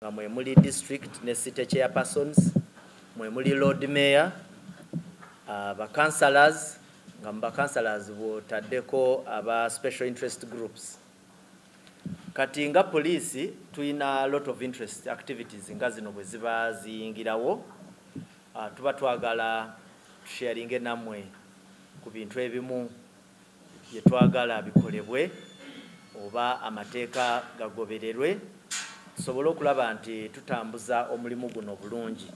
Nga mwe muli district ne city chairpersons, mwe muli lord mayor, ba councillors, nga mu ba councillors bw'otaddeko aba special interest groups. Kati nga poliisi tulina lot of interest activities nga zino bwe ziba ziyingirawo, tuba twagala tusharinge nammwe ku bintu ebimu bye twagala bikolebwe oba amateeka gagobererwe, tusobole okulaba nti tutambuza omulimu guno bulungi.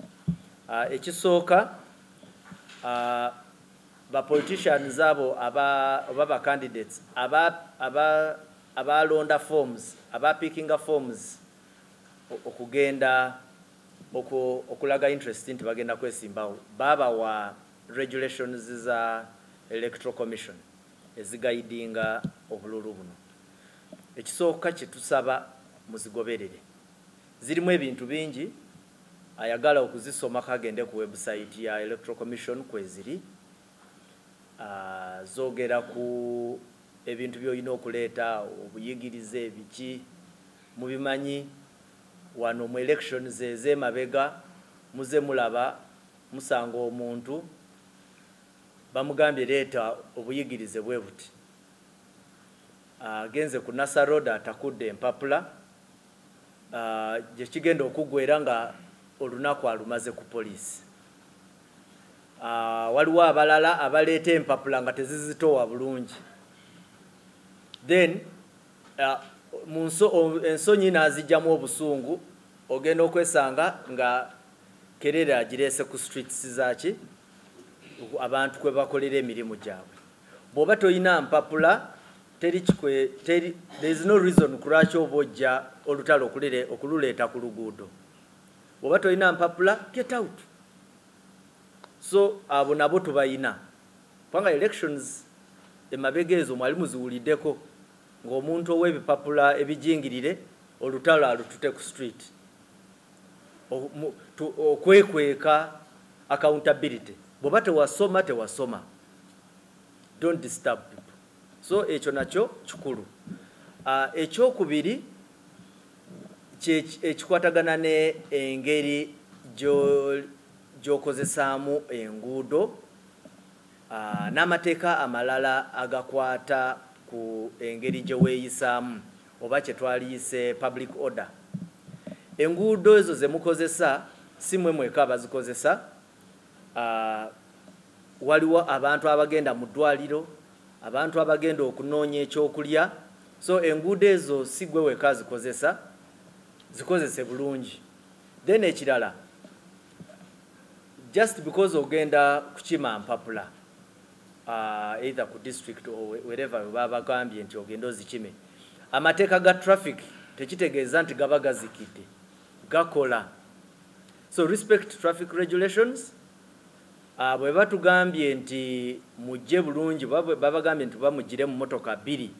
Ekisooka, ba politicians abo oba ba candidates abalonda forms, abapikinga forms okugenda okulaga interest nti bagenda kwesimbawo, babawa regulations za Electoral Commission eziguidinga obululu buno. Ekisooka kye tusaba, muzigoberere. Zirimu ebintu bingi. Ayagala okuzisoma kagende ku website ya Electoral Commission kweziri. Zogera ku ebintu by'olina okuleeta, obuyigirize, ebiki mubimanyi. Wano mu elections ez'emabega muze mulaba musanga omuntu bamugambye, "Leeta obuyigirize bwe buti." Agenze ku Nasser Road, atakudde empapula, gye kigenda okuggwera nga olunaku alumaze ku poliisi. Waliwo abalala abaleeta empapula nga tezizitowa bulungi, then mu ensonyi n'azijjamu obusungu, ogenda okwesanga nga kerere agireese ku streets zaki abantu kwe bakolera emirimu gyabwe. Bw'oba toyina mpapula, teri kikwe, teri, there is no reason kulwaki oba ojja olutalo okululeeta ku luguudo. Bw'oba tolina mpapula, get out. So abo nabo tubayina, kubanga elections emabega ezo mwali muziwuliddeko ng'omuntu ow'ebipapula ebijingirire olutalo alutute ku street okwekweka accountability. Bw'oba tewasoma, tewasoma, don't disturb people. So ekyo nakyo kikulu. Ekyokubiri ekikwatagana ne engeri gy'okozesaamu enguudo n'amateeka amalala agakwata ku engeri gye weeyisaamu oba kye twaliyise public order. Enguudo ezo ze mukozesa si mwe mweka abazikozesa. Waliwo abantu abagenda mu ddwaliro, abantu abagenda okunoonya ekyokulya. So enguudo ezo si gwe weka zikozesa, zikozese bulungi. Then ekirala, just because ogenda kukima mpapula, either ku district or wherever baba bagambye nti ogenda ozikime, amateeka ga traffic tekitegeeza nti gaba gazikidde, gakola. So respect traffic regulations. Bwe batugambye nti mujje bulungi, babagambye nti bamugire mu motoka bbiri,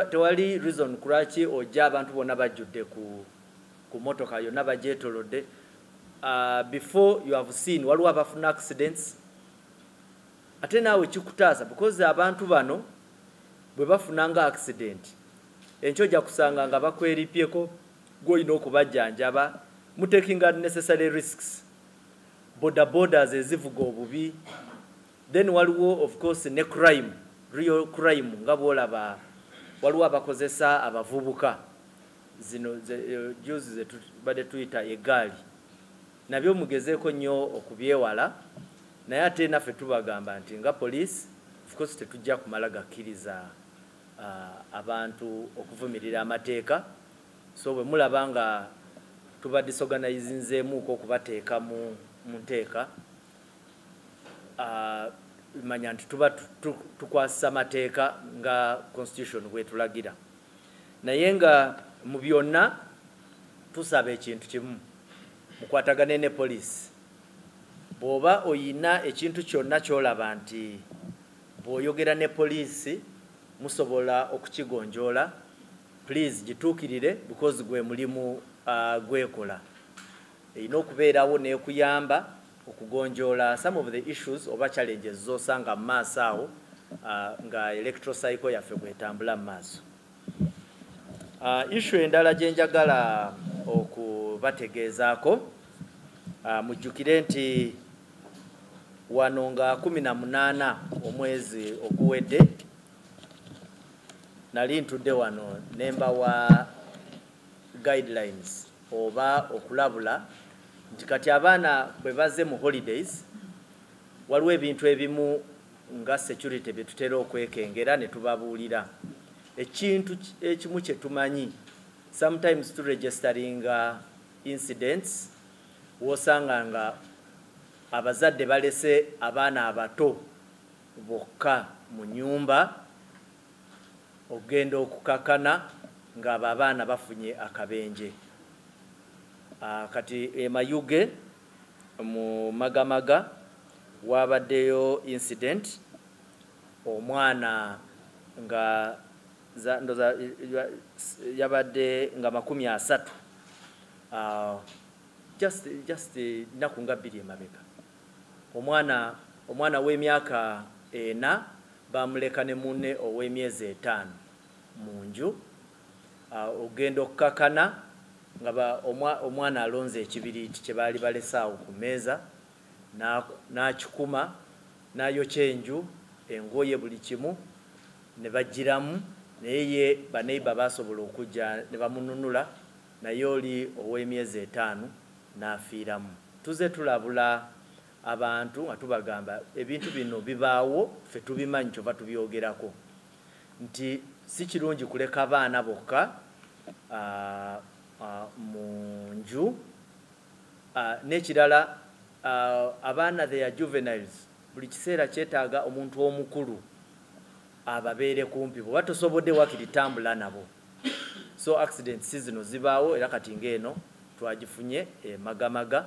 tewali reason kulwaki ojja abantu bonna bajjudde ku motoka yonna bagyetolodde. Before you have seen waliwo abafuna accidents, ate naawe kikutaasa, because abantu bano bwe bafunanga accident, enkyo ojja kusanga nga bakweripyeko, gwolina okubajjanjaba, mutakinga unnecessary risks. Boda bodas ezivuga obubi, then waliwo of course ne crime, real crime, nga bwolaba waliwo abakozesa abavubuka zino juzi zetubadde tuyita egaali. Nabyo mugezeeko nnyo okubyewala. Naye ate naffe tubagamba nti nga police, of course tetujja kumala gakkiriza abantu okuvumirira amateeka. So bwe mulaba nga tuba disorganizinzeemuko okubateeka mu nteeka, manya nti tuba tukwasisa amateeka nga constitution bwetulagira. Naye nga mu byonna tusaba ekintu kimu: mukwatagane ne poliisi. Bw'oba oyina ekintu kyonna ky'olaba nti bw'oyogera ne poliisi musobola okukigonjoola, please gituukirire, because gwe mulimu gwekola erina okubeerawo n'ekuyamba okugonjoola some of the issues oba challenges z'osanga mu maaso awo, nga electoral cycle yaffe bwetambula mu maaso. Issue endala gye njagala okubategeezaako. Mujjukire nti wano nga 18 omwezi oguwedde nali ntudde wano ne mbawa guidelines oba okulabula nti kati abaana bwe bazze mu holidays waliwo ebintu ebimu nga security bye tutera okwekengera ne tubabuulira. Ekintu ekimu kye tumanyi, sometimes turegisteringa incidents wosanga nga abazadde balese abaana abato bokka mu nnyumba, okugenda okukakana ng'abo abaana bafunye akabenje. Kati e Mayuge mu Magamaga wabaddeyo incident, omwana nga ndoza yabadde nga 30, just nnaku nga 2 emabega, omwana w'emyaka 4 bamuleka ne munne ow'emyezi 5 mu nju. Ogenda okukakana nga omwana alonze ekibiriiti kye baali balesaawo ku mmeeza, n'akikuma n'ayokya enju, engoye buli kimu ne bagiramu, naye ye baneiba basobola okujja ne bamununula, naye oli ow'emyezi 5 n'afiiramu. Tuze tulabula abantu nga tubagamba ebintu bino bibaawo, ffe tubimanyi kyova tubyogerako, nti si kirungi kuleka abaana bokka mu nju. N'ekirala, abaana they are juveniles, buli kiseera kyetaaga omuntu omukulu ababeere kumpi, bw'oba tosobodde wakiri tambula nabo. So accidents zino zibaawo, era kati ng'eno twagifunye e Magamaga.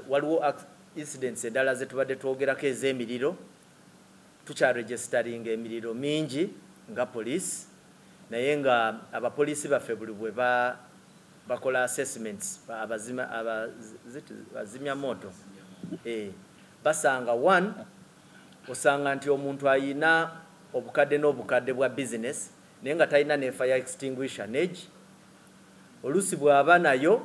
Waliwo incidents endala ze tubadde twogerako ez'emiriro, tukyaregisteringa emiriro mingi nga poliisi, naye nga abapoliisi baffe buli bwe bakola assessments, abazimya moto, basanga one, osanga nti omuntu ayina obukadde n'obukadde bwa business naye nga talina ne fire extinguisher neji. Oluusi bw'aba nayo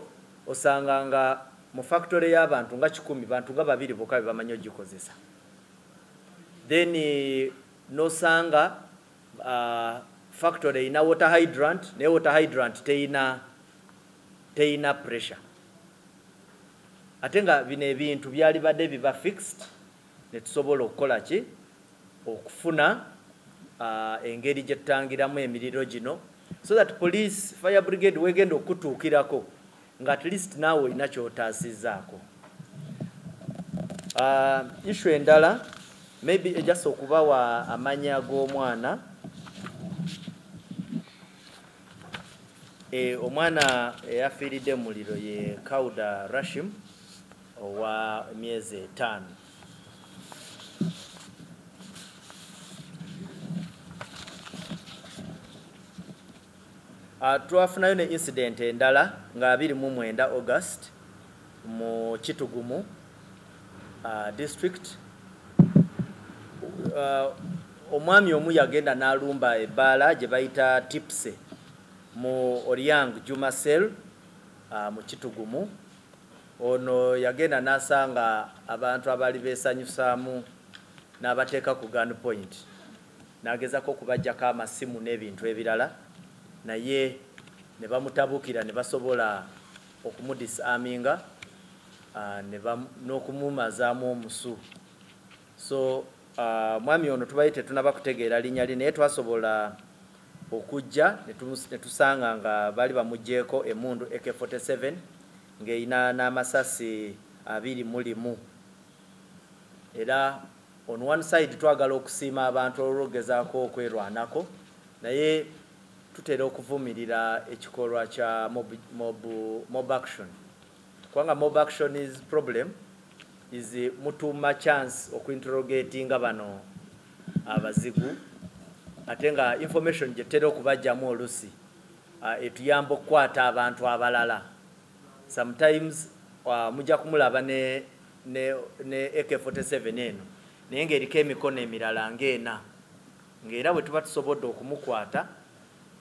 osanga nga mu factory y'abantu nga 100 bantu nga 2 bokka be bamanyi ogikozesa. Then nosanga factory erina water hydrant, naye water hydrant teyina pressure. Ate nga bino ebintu byali badde biba fixed ne tusobola okukola ki, okufuna engeri gye tutangiramu emiriro gino, so that police fire brigade wegenda okutuukirako nga at least naawe olina ky'otaasizzaako. Issue endala maybe just okubawa amanya g'omwana. Omwana eyafiiridde mu muliro ye Kauda Rashim owa myezi 5. Twafunayo ne incident endala nga 29 August mu Kitugumu district. Omwami omu yagenda n'alumba ebbaala gye bayita Tipse mu Oriang Juma Cell mu Kitugumu. Ono yagenda n'asanga abantu abaali beesanyusaamu n'abateeka ku gun point, n'agezaako okubaggyako amasimu n'ebintu ebirala, naye ne bamutabukira ne basobola okumudisarminga n'okumumazaamu omusu. So mwami ono tubaye tetunaba kutegeera linnya lye, naye twasobola okujja ne tusanga nga baali bamuggyeko emmundu AK-47 ng'erina n'amasasi 21. Era on one side twagala okusiima abantu olw'okugezaako okwerwanako, naye tutera okuvumirira ekikolwa kya mob action, kubanga mob action is problem is mutuuma chance okuinterrogatinga bano abazigu, ate nga information gye tutera okubajjamu olusi etuyamba okukwata abantu abalala. Sometimes mujja kumulaba ne AK-47 eno, naye ng'eriko emikono emirala ng'ena, ng'era bwe tuba tusobodde okumukwata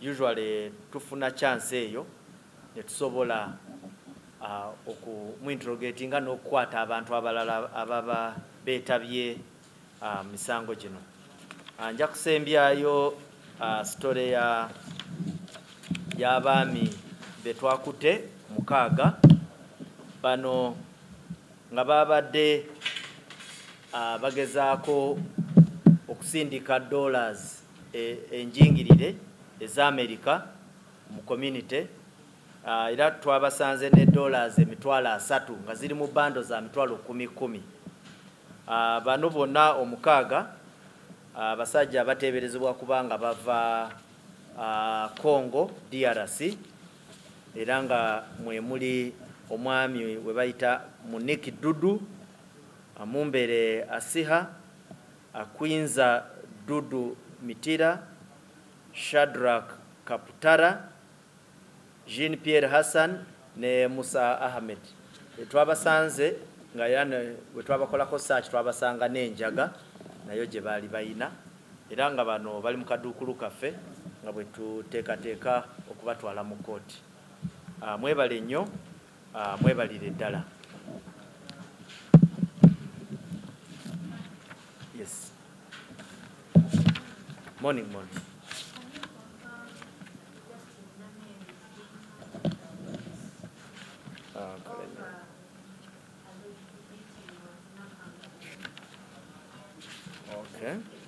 usually tufuna chance eyo ne tusobola okumuinterrogatinga n'okukwata abantu abalala ababa beetabye misango gino. Nja kusembyayo story y'abaami be twakutte 6 bano nga babadde bagezaako okusindika dollars enjingirire ez'Amerika mu community. Era twabasanze ne dollars 30,000 nga ziri mu bando za 10,000. Bano bonna 6 abasajja bateeberezebwa kubanga bava Congo DRC, era nga mwe muli omwami we bayita Muniki Dudu, Mumbere Asiha, Akwinza Dudu Mitira, Shadrack Kaputara, Jean Pierre Hassan ne Musa Ahmed. Twabasanze nga era bwe twabakolako search twabasanga n'enjaga nayo gye baali bayina, era nga bano bali mu kaduukulu kaffe nga bwe tuteekateeka okubatwala mu kkooti. Mwebale nnyo, mwebalire ddala. Yes. Morning, morning. Okay.